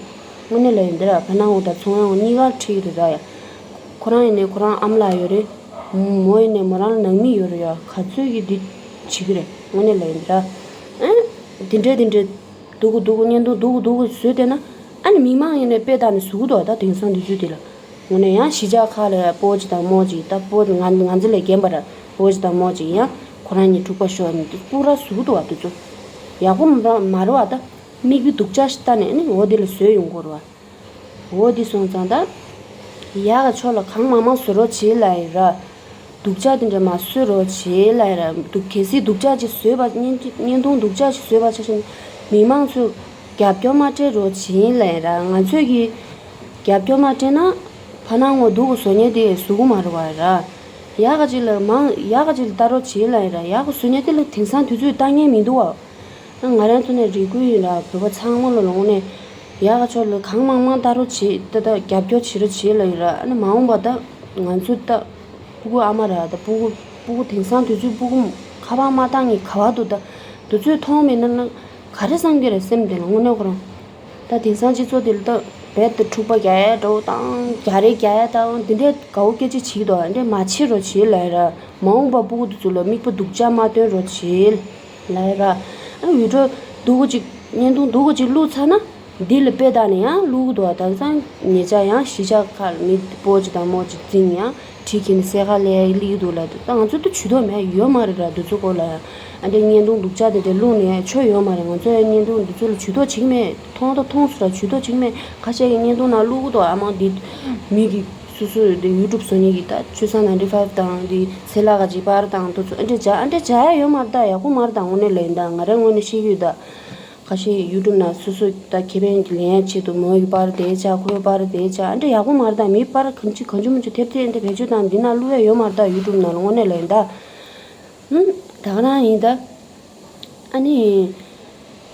དངོས་གནས་ལ་ཡིན་ད་ར་ཕ་ནང་ངོ་དང་ཚོང་ཡང་གཉིས་ཀར་འཕྲད་ཀྱི་རེད་ད་ཡ། ཁོ་རང་ཡིན་ནའི་ཁོ་རང་ཨ་མ་ལགས་ཡོད་རེད། མོ་ཡིན་ནའི་མོ་རང་ལ་ནང་མི་ཡོད་རེད་ཡ། ག་ཚོད་ཀྱི་འདི་བྱེད་ཀྱི་རེད། དངོས་གནས་ལ་ཡིན་ད་ར། ཨེ། འདི་འདྲས་འདི་འདྲས་སྡུག་གི་སྡུག་གི་བརྙན་ཐུང་སྡུག་གི་སྡུག་གི་བཟོས་བསྡད་ན་ཨ་ནི་མི་མང་ཡིན་ནའི་དཔེ་བལྟས་ནས་ཟུག་གི་འདུག་ད་དེང་སང་དུས་ཚོད་འདི་ལ། དངོས་གནས་ཡང་གཞིས་ཆགས་ཁག་ལ་ཡང་སྤོ་ཅིག་དང་རྨོ་ཅིག་ད་སྤོ་ང་ང་ཚོ་ལས་རྒན་པ་ར་སྤོ་ཅིག་དང་རྨོ་ཅིག་ཡང་ཁོ་རང་གཉིས་འཁྲུག་པ་ཤོར་ནས་སྤུ་ར་ཟུག་འདུག་བ། དེ་ཚོ་ཡག་པོ་མ་ར་མ་རེད་བ། ད་མིག་དཔེ་སྡུག་ཅག་ཞིག་ལྟ་ནས་ནི་འོ་དེ་ལ་བཟོས་ཡོང་གི་རེད་བ། འོ་དེ་སོང་ཙང་ད་ཡག་ག་ཕྱོགས་ལ་གང་མང་མང་བཟོ་རོགས་བྱེད་ལབ་ཡིན་ར། སྡུག་ཅག་དེ་འདྲ་མ་བཟོ་རོགས་བྱེད་ལབ་ཡིན་ར། སྡུག་གལ་སྲིད་སྡུག་ཅག་ཅིག་བཟོས་པ་བརྙན་བརྙན་ཐུང་སྡུག་ཅག་ཅིག་བཟོས་པ་ཆ་བཞག་ན་མི་མང་ཚོས་རྒྱབ་སྐྱོར་མ་སྤྲད་རོགས་བྱེད་ལབ་ཡིན་ར། ང་ཚོས་ཀྱིས་རྒྱབ་སྐྱོར་མ་སྤྲད་ན་ཕ་ནང་ངོ་སྡུག་གི་བཟོ་མཁན་དེ་ཟུག་གི་མ་རེད་བ་ར། ཡག་ག་ཅིག་ལ་མང་ཡག་ག་ཅིག་ལ་ལྟ་རོགས་བྱེད་ལ་ཡིན་ར། ཡག་ག་བཟོ་ཉན་དེ་ལ་དེང་སང་དུས་ཚོད་ལྟ་ཉན་མི་འདུག་བ། ང་རང་ཚོ་ནས་རེ་སྐུལ་ཡིན་ར། བོད་པ་ཚང་མ་ལ་ལོང་ནས་ཡག་ག་ཕྱོགས་ལ་གང་མང་མང་ལྟ་རོགས་བྱེད། ད་ད་རྒྱབ་སྐྱོར་བྱེད་རོགས་བྱེད་ལ་ཡིན་ར། ཨ་ནི་མ་འོངས་པ་ད་ང་ཚོ་ད་སྤུ་གུ་ཨ་མ་ར། ད་སྤུ་གུ་སྤུ་གུ་དེང་སང་དུས་ཚོད་སྤུ་གུ་ཁ་པར་མ་བཏང་ངས་ག་བ་འདུག་ད་དུས་ཚོད་མཐོང་མེད་ན་ན་ག་རེ་བསམ་གྱི་རེད་སེམས་དེ་ལ་དངོས་གནས་ཁོ་རང་། ད་དེང་སང་སྤྱི་ཚོགས་འདི་ལ་ད་རྦད་དེ་འཁྲུག་པ་རྒྱག་ཡ་འདྲ་བོ་དང་རྒྱག་རེས་རྒྱག་ཡ་དང་འདི་འདྲའི་དགའ་བོ་སྐད་ཆ་བྱེད་ཀྱི་འདུག་འདྲ་མ་བྱེད་རོགས་བྱེད་ལབ་ཡ་ར། མ་འོངས་པ་སྤུ་གུ་དེ་ཚོ་ལ་མིག་དཔེ་སྡུག་ཅག་མ་སྟོན་རོགས་བྱེད་ལབ་ཡ་ར། ཨ་ཡུལ་གྲོ་སྡུག་གོ་ཅིག་བརྙན་ཐུང་སྡུག་གོ་ཅིག་བླུགས་ཚར་ན་འདི་ལ་དཔེ་བལྟས་ནས་ཡང་བླུགས་ཀྱི་འདུག་ད་སང་ཉེ་ཆར་ཡང་གཞིས་ཆགས་ཁག་ལ་མི་སྤོ་ཅིག་དང་མོ་ཅིག་འཛིང་ཡང་གྲི་ཁྱེར་ནས་སེ་ཁ་ལས་སླེབས་ཀྱི་འདུག་ལབ་འདུག་ད་ང་ཚོ་ད་ཇུས་གཏོགས་མེད་ཡོད་མ་རེད་ར། འདི་ཚོ་སྐོར་ལ་ཡང་ཨ་འདྲ་བརྙན་ཐུང་སྡུག་ཅག་དེ་འདྲ་བླུགས་ནས་ཆོ་ཡོད་མ་རེད། ང་ཚོ་ཡང་བརྙན་ཐུང་འདི་ཚོ་ལ་ཇུས་གཏོགས་བྱེད་ཀྱི་མེད། མཐོང་ད་མཐོང་སོང་ར་ཇུས་གཏོགས་བྱེད་ཀྱི་མེད། ཁ་ཤས་ཀྱིས་བརྙན་ཐུང་ནང་བླུགས་ཀྱི་འདུག་ཨ་མ་འདི་མི་གི་སོ་སོ་འདི་ཡུ་ཊུབ་བཟོ་མཁན་གྱི་ད་ཆོས་བཟང་ནའིན་ཊི་ཕའིབ་དང་འདི་ཚེ་ལྷ་ག་ཅིག་པར་དང་དུ་ཚོ་ཨ་འདྲ་བྱ་ཨ་འདྲ་བྱ་ཡ་ཡོད་མ་རེད། ད་ཡག་པོ་མ་རེད། ད་དངོས་གནས་ལན་ད་ང་རའི་ངོས་ནས་བཤད་ཀྱི་ཡོད་ད། ཁ་ཤས་ཡུ་ཊུབ་ནང་སོ་སོ་ད་ཁེ་ཕན་གྱི་ལེན་ཡ་ཆེད་དུ་མོ་ཡི་པར་དེ་བྱ་ཁོའི་པར་དེ་བྱ་ཨ་འདྲ་ཡག་པོ་མ་རེད། ད་མིའི་པར་གང་ཅི་གང་ཅི་མང་ཅི་ཐེབས་ཐེབས་ཨ་འདྲ་བེད་སྤྱོད་དང་འདི་ནང་བླུག་ཡ་ཡོད་མ་རེད། ད་ཡུ་ཊུབ་ནང་ལ་དངོས་གནས་ལན་ད། ཧུམ། ད་ག་རང་ཡིན་ད། ཨ་ནི།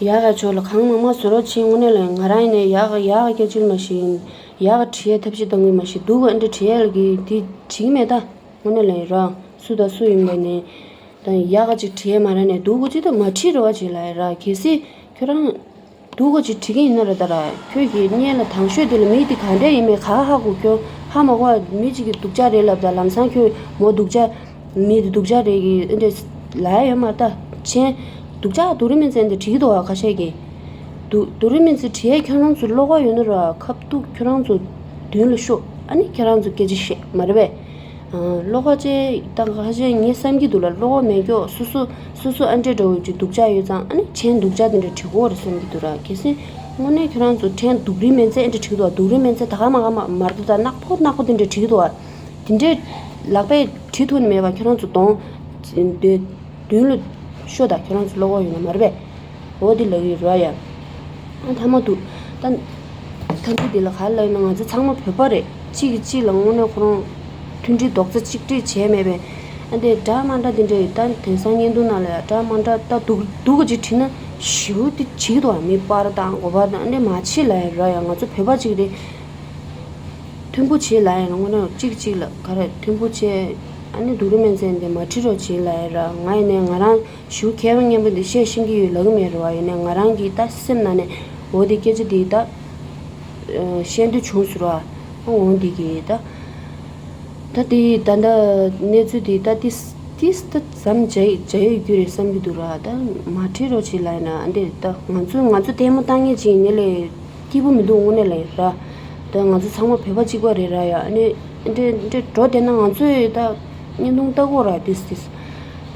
ཡག་ག་ཕྱོགས་ལ་གང་མང་མང་བཟོ་རོགས་བྱེད། དངོས་གནས་ལ་ང་རང་ཡིན་ནའི་ཡག་ག་ཡག་ག་སྐད་ཆ་མ་ཤེས་ཡིན། ཡག་ག་བྲིས་ཡ་ཐབས་ཤེས་གཏོང་གི་མ་ཤེས་འདུག་ཨ་འདྲ་བྲིས་ཡ་ལ་གི་དེ་བྱེད་ཀྱི་མེད་ད། དངོས་གནས་ལ་ཡིན་ར། སུ་དང་སུ་ཡིན་པ་ནི། ད་ཡག་ག་ཅིག་བྲིས་ཡ་མ་ར་ནས་འདུག་གོ་ཅི་ད་མ་བྲིས་རོགས་བྱེད་ལ་ཡིན་ར། གལ་སྲིད་ཁྱོད་རང་། སྡུག་ག་ཅིག་བྲིས་ཀྱི་ཡིན་ན་ར་ད་ར། ཁྱོད་ཀྱིས་སྔོན་ལ་དང་ཤོས་དེ་ལ་མི་དེ་ག་འདྲ་ཡིན་མིན་ག་ཧ་གོ། ཁྱོད་ཧ་མ་གོ་བ་མི་གཅིག་གིས་སྡུག་ཅག་རེད་ལབ་ད་ལམ་སང་ཁྱོད་མོ་སྡུག་ཅག་མི་དེ་སྡུག་ཅག་རེད་གི་ཨེ་འདྲ་ལབ་ཡ་ཡོད་མ་རེད་ད། མཆན། སྡུག་ཅག་སྡུག་རུས་མིན་ཚད་འདི་བྲིས་འདུག་བ་ཁ་ཤས་ཀྱིས། སྡུག་སྡུག་རུས་མིན་ཚད་བྲིས་ཡ་ཁྱོད་རང་ཚོ་བློ་ཁོག་ཡོད་ན་ར་ཁ་ཐུག་ཁྱོད་རང་ཚོ་མདུན་ལ་ཤོག་ཨ་ནི་ཁྱོད་རང་ཚོ་སྐད་ཆ་བཤད་མ་རེད་པས། བློ་ཁོག་ཅེས་ད་ཁ་ཤས་ངས་བསམ་གྱི་འདུག་ལ་བློ་ཁོག་མེད་ཀྱོག་སོ་སོ་སོ་སོ་ཨ་འདྲས་འདྲ་བོ་ཅིག་སྡུག་ཅག་ཡོད་ཙང་ཨ་ནི་མཆན་སྡུག་ཅག་དེ་འདྲ་བྲིས་དགོས་རེད་བསམ་གྱི་འདུག་ར། གལ་སྲིད་དངོས་གནས་ཁྱོད་རང་ཚོ་མཆན་སྡུག་རུས་མིན་ཚད་ཨ་འདྲས་བྲིས་འདུག་བ། སྡུག་རུས་མིན་ཚད་ད་ག་མ་ག་མ་མར་དུ་ད་ནག་པོ་ནག་པོ་དེ་འདྲ་བྲིས་འདུག་བ། དེ་འདྲས་ལག་པས་བྲིས་ཐུབ་ནི་མེད་པ་ཁྱོད་རང་ཚོ་གདོང་དེ་མདུན་ལ་ཤོག་ད་ཁྱོད་རང་ཚོ་བློ་ཁོག་ཡོད་ན་མ་རེད་པས། འོ་དེ་ལབ་ཡོད་ར་ཡ། ཨ་ཐ་མ་འདུག་ད། ཐ་འདི་འདི་ལ་ག་ལབ་ན་ང་ཚོ་ཚང་མ་བོད་པ་རེད། གཅིག་གིས་གཅིག་ལ་དངོས་གནས་ཁོ་རང་མཐུན་སྒྲིལ་རྡོག་རྩ་གཅིག་སྒྲིལ་བྱས་མེད་པས། ཨ་འདི་འདྲ་མ་འདྲ་འདི་འདྲ་ཡོད་ད། དེང་སང་བརྙན་ཐུང་ནང་ལ་ཡ་འདྲ་མ་འདྲ་ད་སྡུག་སྡུག་ག་ཅིག་བྲིས་ན་ཞེ་པོ་འདི་བྱེད་ཀྱི་འདུག་བ། མི་པར་དང་མགོ་པར་དང་ཨ་འདྲ་མ་བྱེད་ལབ་ཡ་ར་ཡ། ང་ཚོ་བོད་པ་གཅིག་རེད། མཐུན་པོ་བྱེད་ལབ་ཡ་ར། དངོས་གནས་གཅིག་གཅིག་ལ་ག་རེ་མཐུན་པོ་བྱེད། ཨ་ནི་སྡུག་རུས་མིན་ཚད་འདི་མ་བྲིས་རོགས་བྱེད་ལབ་ཡ་ར། ང་ཡིན་ནའི་ང་རང་ཞུ་མཁས་པ་སྙན་པོ་འདི་བཤད་ཤེས་ཀྱི་ཡོད་ལབ་ཀྱི་མེད་རེད་བ། ཡིན་ནའི་ང་རང་གི་ད་སེམས་ནང་ནས་འོ་དེ་སྐད་ཆ་འདི་ད་བཤད་འདོད་བྱུང་སོང་ར། འོ་འདི་གི་ད་ད་དེ་ད་ད་གནས་ཚུལ་འདི་ད་ཏིས་ཏིས་ད་ཙམ་བྱ་ཡི་བྱ་ཡི་རྒྱུ་རེད་བསམ་གྱི་འདུག་ར། ད་མ་བྲིས་རོགས་བྱེད་ལབ་ཡ་ན་འདི་ད་ང་ཚོ་ང་ཚོ་ལྟད་མོ་ལྟ་མཁན་ཅིག་ཡིན་ནའི་ལས། སྐྱིད་པོ་མི་འདུག་དངོས་གནས་ལ་ཡིན་ར། ད་ང་ཚོ་ཚང་མ་བོད་པ་གཅིག་པ་རེད་ར་ཡ། ཨ་ནི་འདྲེ་འདྲེ་འགྲོ་བསྡད་ན་ང་ཚོས་ད་བརྙན་ཐུང་ལྟ་དགོས་ར། ཏིས་ཏིས་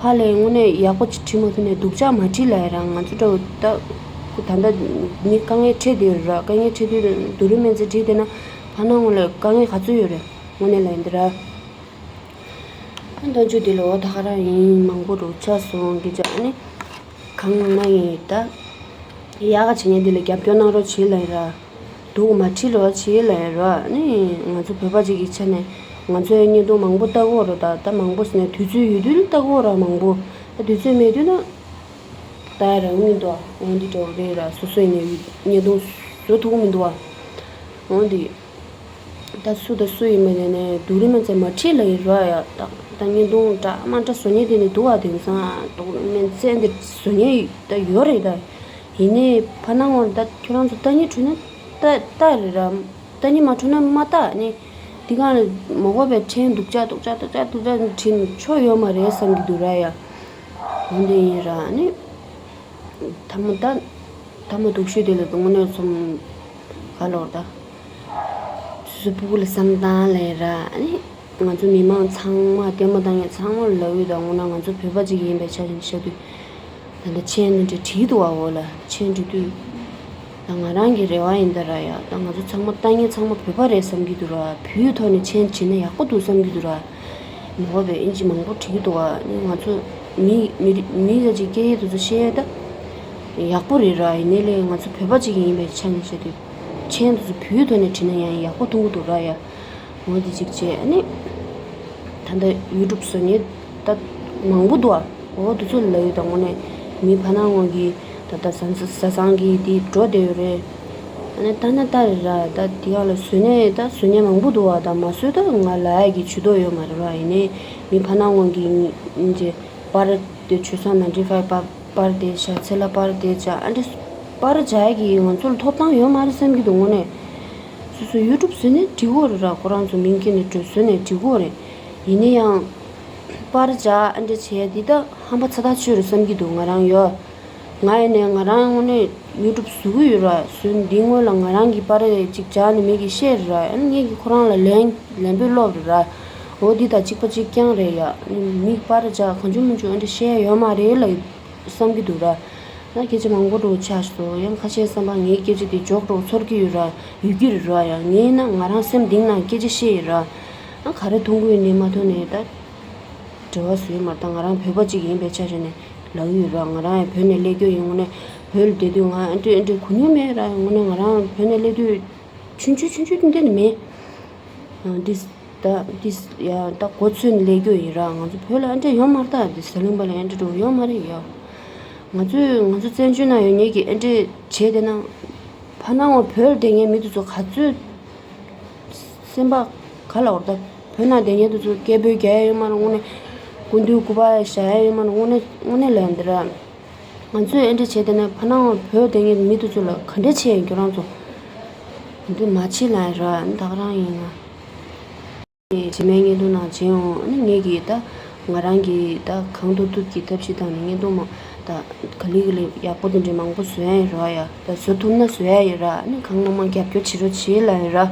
ཕར་ལས་དངོས་གནས་ཡག་པོ་ཅིག་བྲིས་མ་ཐུབ་ནས་སྡུག་ཅག་མ་བྲིས་ལ་ཡ་ར། ང་ཚོ་འདྲ་བོ་ད་ད་ལྟ་མི་དཀའ་ངལ་འཕྲད་བསྡད་ཡོད་ར། དཀའ་ངལ་འཕྲད་དུས་སྡུག་རུས་མིན་ཚད་བྲིས་བསྡད་ན་ཕར་ནང་ངོ་ལ་དཀའ་ངལ་ག་ཚོད་ཡོད་རེད། དངོས་གནས་ལ་ཡིན་འདི་ར། ཨ་མདའ་མཇུག་འདི་ལ་འོ་ད་ག་རང་ཡིན། མང་པོ་རུ་ཆགས་སོང་གི་ཅག་ཨ་ནི། གང་མང་ཡིན་ད། ཡག་ག་བྱེད་མཁན་འདི་ལ་རྒྱབ་སྐྱོར་གནང་རོགས་བྱེད་ལབ་ཡིན་ར། སྡུག་མ་བྲིས་རོགས་བྱེད་ལབ་ཡིན་ར། ཨ་ནི་ང་ཚོ་བོད་པ་ཅིག་གི་ཆ་ནས་ང་ཚོའི་བརྙན་ཐུང་མང་པོ་ལྟ་གི་ཡོད་ར། ད་ད་མང་པོ་ཟེར་ནས་དུས་ཚོད་ཡོད་དུས་ལ་ལྟ་གི་ཡོད་ར་མང་པོ། ད་དུས་ཚོད་མེད་དུས་ན་ལྟ་ཡ་རག་གི་མི་འདུག་ཨ། འོ་འདི་འདྲ་བོ་རེད་ར། སོ་སོ་ཡིན་ནའི་བརྙན་ཐུང་བཟོ་ཐུབ་ཀྱི་མི་འདུག་ཨ། འོ་འདི། ད་སུ་དང་སུ་ཡིན་པ་ནས་ནས་སྡུག་རུས་མིན་ཚད་མ་བྲིས་ལབ་ཡིན་ར་ཡ། ད་ད་བརྙན་ཐུང་འདྲ་མ་འདྲ་བཟོ་མཁན་དེ་ནི་འདུག་ཨ། དེང་སང་སྡུག་རུས་མིན་ཚད་འདི་བཟོ་མཁན་ད་ཡོད་རེད་ད། ཡིན་ནའི་ཕར་ནང་ངོ་ད་ཁྱོད་རང་ཚོ་ལྟ་སྙིང་བྲོ་ན་ལྟ་ལྟ་རེད་ར། ལྟ་སྙིང་མ་བྲོ་ན་མ་ལྟ་ནི། འདི་གང་ལ་མ་དགོས་པའི་ཕྲན་སྡུག་ཅག་སྡུག་ཅག་སྡུག་ཅག་སྡུག་ཅག་བྲིས་ནས་ཆོ་ཡོད་མ་རེད་བསམ་གྱི་འདུག་ར་ཡ། འོ་འདི་ཡིན་ར་ནི། ཐ་མ་ད། ཐ་མ་སྡུག་ཤོས་དེ་ལ་དངོས་གནས་སོང་། ག་ལོར་ད། སོ་སོའི་སྤུ་གུ་ལ་བསམ་སྟངས་ལས་ར་ཨ་ནི། ང་ཚོ་མི་མང་ཚང་མ་ལྟད་མོ་ལྟ་མཁན་ཚང་མ་ལ་ལབ་ཡོད་ད། དངོས་གནས་ང་ཚོ་བོད་པ་གཅིག་ཡིན་པའི་ཆ་ནས་བཤད་དུས། ད་ལྟ་མཆན་འདི་འདྲ་བྲིས་འདུག་བ། འོ་ལ་མཆན་འབྲི་དུས། ད་ང་རང་གི་རེ་བ་ཡིན་ད་ར་ཡ། ད་ང་ཚོ་ཚང་མ་ལྟ་མཁན་ཚང་མ་བོད་པ་རེད་བསམ་གྱི་འདུག་ར། བོད་ཐོག་ནས་མཆན་བྲིས་ན་ཡག་པོ་འདུག་བསམ་གྱི་འདུག་ར། མ་འོངས་པའི་ཨིན་ཇི་མང་པོ་བྲིས་ཀྱི་འདུག་བ། ནི་ང་ཚོ་མི་མི་རི་མི་ལ་ཅིག་སྐད་ཡིག་དེ་ཚོ་ཤེས་ཡས་ད་ཡག་པོ་རེད་ར། ཡིན་ནའི་ལས་ང་ཚོ་བོད་པ་ཅིག་ཡིན་པའི་ཆ་ནས་བཤད་དུས་མཆན་དེ་ཚོ་བོད་ཐོག་ནས་བྲིས་ན་ཡང་ཡག་པོ་མཐོང་གི་འདུག་ར་ཡ། འོ་དེ་ཅིག་བྱས་ཨ་ནི། ད་ལྟ་ཡུ་ཊུབ་བཟོ་མཁན་ད་མང་པོ་འདུག་ཨ། འོ་དེ་ཚོ་ལ་ཡོད་ད་དངོས་གནས་མི་ཕ་ནང་ངོ་གི་ད་ལྟ་བཟའ་བཟའ་ཚང་གི་དེ་འགྲོ་བསྡད་ཡོད་རེད། ཨ་ནི་ལྟ་ན་ལྟ་རེད་ར། ད་དེ་ཡག་ལ་བཟོ་ནས་ད་བཟོ་མཁན་མང་པོ་འདུག་ཨ། ད་མ་བཟོས་ད་ང་ལ་ཡ་གི་ཇུས་གཏོགས་ཡོད་མ་རེད་ར། ཡིན་ནའི་མི་ཕ་ནང་ངོ་གི་ཨིན་ཇི་པར་དེ་ཇུས་སང་ནན་ཊི་ཕའི་བ་པར་དེ་བཞག་ཚེ་ལ་པར་དེ་བྱ་ཨ་འདྲ་པར་བྱ་ཡ་གི་ང་ཚོ་ལ་ཐོབ་ཐང་ཡོད་མ་རེད་བསམ་གྱི་འདུག་དངོས་གནས། སོ་སོ་ཡུ་ཊུབ་བཟོས་ནས་འགྲིག་གོ་རེད་ར། ཁོ་རང་ཚོ་མིང་སྐྱེས་ནས་བྲོས་བཟོས་ནས་འགྲིག་གོ་རེད། ཡིན་ན་ཡང་པར་བྱ་ཨ་འདྲ་བྱས་འདི་ད་ཧམ་པ་ཚ་ཐག་ཆོད་རེད་བསམ་གྱི་འདུག་ང་རང་ཡོད། ང་ཡིན་ནས་ང་རང་དངོས་གནས་ཡུ་ཊུབ་བཟོ་གི་ཡོད་ར། བཟོས་འདི་སྔོན་ལ་ང་རང་གི་པར་ཅིག་བྱ་ནས་མི་གི་བཤད་རེད་ར། ཨ་ནི་ངས་ཀྱི་ཁོ་རང་ལ་ལན་ལན་འབུལ་སློབ་རེད་ར། འོ་འདི་དང་གཅིག་པ་གཅིག་རྐྱང་རེད་ཡ། ཨ་ནི་མི་པར་བྱ་གང་བྱུང་མང་བྱུང་ཨ་འདྲ་བཤད་ཡོད་མ་རེད་ལ། བསམ་གྱི་འདུག་ར། ང་སྐད་ཆ་མང་པོ་འགྲོ་ཆགས་སོ། ཡང་ཁ་ཤས་བསམ་པ་ངའི་སྐད་ཆ་དེ་འཇོག་འགྲོ་ཚོར་གྱི་ཡོད་ར། ཡོད་ཀྱི་རེད་ར། ཡང་ངས་ན་ང་རང་སེམས་གཏིང་ནས་སྐད་ཆ་བཤད་ཡོད་ར། ང་ག་རེ་མཐོང་གི་ཡོད་ནས་མ་མཐོང་ནས་ད་འབྲེལ་བ་བཟོས་མ། ད་ང་རང་བོད་པ་གཅིག་ཡིན་པའི་ཆ་བཞག་ནས་ལབ་ཀྱི་ཡོད་ར། ང་རང་ཡང་བོད་ནས་སླེབས་རྒྱུ་ཡིན། དངོས་གནས་བོད་ལ་བསྡད་དུས་ང་ཨ་འདྲས་ཨ་འདྲས་གོ་མྱོང་མེད་ར། དངོས་གནས་ང་རང་བོད་ནས་སླེབས་དུས་ཆུང་ཆུང་ཆུང་ཆུང་འདི་འདྲས་ནི་མེད། འདི་ད་འདི་ཡ་ད་གོ་ཚོད་ནས་སླེབས་རྒྱུ་ཡིན་ར། ང་ཚོ་བོད་ལ་ཨ་འདྲས་ཡོད་མ་རེད། ད་འདི་ཟ་ལིང་པ་ལ་ཨ་འདྲས་འགྲོ་ཡོད་མ་རེད་ཡ། ང་ཚོས་ང་ཚོ་བཙན་བྱོལ་ནང་ཡོད་མཁན་གྱི་ཨ་འདྲས་བྱས་བསྡད་ན་ཕ་ནང་བ་བོད་ལ་བསྡད་མཁན་མི་དེ་ཚོ་ག་ཚོད་སེམས་པ་ག་ལ་འོར། ད་བོད་ནང་བསྡད་མཁན་དེ་ཚོ་སྐད་འབོད་རྒྱག་ཡ་ཡོད་མ་རེད། དངོས་གནས་སྐུ་མདུན་སྐུ་པར་བཞག་ཡ་ཡོད་མ་རེད། དངོས་གནས་དངོས་གནས་ལ་ཡ་འདི་ར། ང་ཚོས་ཨེ་འདྲ་བྱས་བསྡད་ན་ཕ་ནང་བོད་དེ་ངའི་མི་དེ་ཚོ་ལ་ག་འདྲ་བྱས་ཡིན། ཁྱོད་རང་ཚོ་འདི་མ་བྱེད་ལབ་ཡིན་ར། ད་ག་རང་ཡིན་ང་། རྗེས་མའི་བརྙན་ཐུང་ནང་མཇལ་ཡོང་། ཨ་ནི་ངེད་ཀྱིས་ད་ང་རང་གིས་ད་གང་ཐུབ་ཐུབ་ཀྱིས་ཐབས་ཤེས་བཏང་ནས་བརྙན་ཐུང་མ་ད་ག་ལེ་ག་ལེ་ཡག་པོ་དེ་འདྲས་མང་པོ་བཟོ་ཡ་ཡིན་ར་ཡ། ད་བཟོ་ཐུབ་ན་བཟོ་ཡ་ཡིན་ར། ཨ་ནི་གང་མང་མང་རྒྱབ་སྐྱོར་བྱེད་རོགས་བྱེད་ལབ་ཡིན་ར།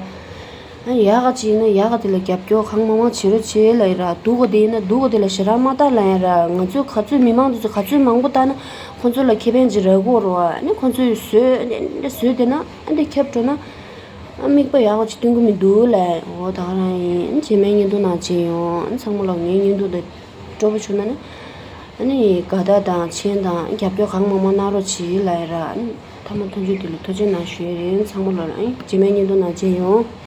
ཨ་ཡག་ག་ཅིག་ཡིན་ན་ཡག་ག་དེ་ལ་རྒྱབ་སྐྱོར་གང་མང་མང་བྱེད་རོགས་བྱེད་ལབ་ཡིན་ར། སྡུག་ག་དེ་ཡིན་ན་སྡུག་ག་དེ་ལ་ཞེ་དྲག་མ་ལྟ་ལབ་ཡིན་ར། ང་ཚོས་ག་ཚོད་མི་མང་དེ་ཚོ་ག་ཚོད་མང་པོ་ལྟ་ན་ཁོང་ཚོ་ལ་ཁེ་ཕན་ཅིག་རག་གི་རེད་བ། ཨ་ནི་ཁོང་ཚོས་བཟོས་ཨ་ནི་འདི་བཟོས་བསྡད་ན་ཨ་འདི་ཁྱབ་འགྲོ་ན་ཨ་དམིགས་པ་ཡག་པ་ཅིག་སྟོན་གི་མི་འདུག་ལབ་ཡིན། འོ་ད་ག་རང་ཡིན། ཨ་ནི་རྗེས་མའི་བརྙན་ཐུང་ནང་མཇལ་ཡོང་། ཨ་ནི་ཚང་མ་ལ་ངའི་བརྙན་ཐུང་དེ་སྤྲོ་པོ་བྱུང་ན་ནི་ཨ་ནི་དགའ་རྟགས་དང་མཆན་དང་རྒྱབ་སྐྱོར་གང་མང་མང་གནང་རོགས་བྱེད་ལབ་ཡིན་ར། ཨ་ནི་མཐའ་མ་མཐུན་འགྱུར་དེ་ལ་ཐུགས་རྗེ་གནང་ཞུ་ཡ་ཡིན། ཚང་མ་ལ་ཨ་ནི་རྗེས་མའི་བརྙན་ཐུང་ནང་མཇལ་ཡོང་།